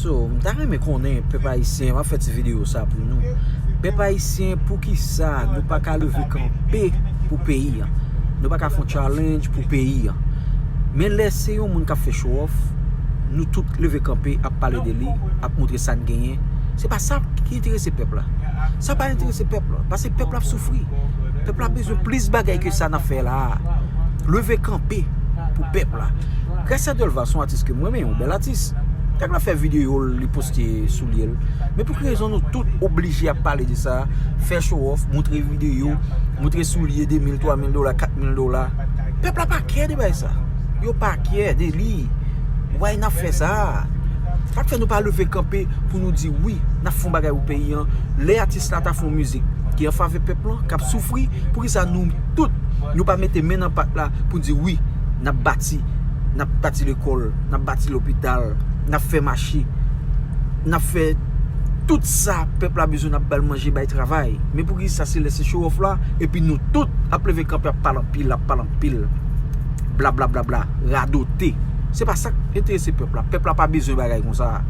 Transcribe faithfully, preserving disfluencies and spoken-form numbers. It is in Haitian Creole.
So, m ta renmen konnen pèp ayisyen, m ap fè ti videyo sa pou nou. Pèp ayisyen, poukisa nou pa ka leve kanpe pou peyi a? Nou pa ka fè yon challenge pou peyi a. Men lè se yon moun k ap fè show off, nou tout leve kanpe ap pale de li, ap montre sa n genyen. Se pa sa ki enterese pèp la. Sa pa enterese pèp la, paske pèp la ap soufri. Pèp la bezwen plis bagay ke sa n ap fè la a. Leve kanpe pou pèp la. Gracia Delva se yon atis ke m renmen, yon bèl atis. Nèg la fè videyo l, li poste soulye l. Men pou ki rezon nou tout oblije ap pale de sa, fè show off, montre videyo, montre soulye de mil, twa mil dola, kat mil dola? Pèp la pa kè de bagay sa. Yo pa kè de li. Why n ap fè sa? Sa k fè nou pa leve kanpe pou nou di wi, n ap fè yon bagay pou peyi an? Lè atis la ta fè yon mizik ki an favè pèp lan, k ap soufri, poukisa nou tout, nou pa mete men nan pat la pou di wi, n ap bati, n ap bati lekòl, n ap bati lopital, n ap fè mache, n ap fè tout sa pèp la bezwen, n ap ba l manje, bay travay? Men poukisa se lè se show off la, epi nou tout ap leve kanpe ap pale anpil, ap pale anpil, bla bla bla bla, radote? Se pa sa k enterese pèp la. Pèp la pa bezwen bagay konsa.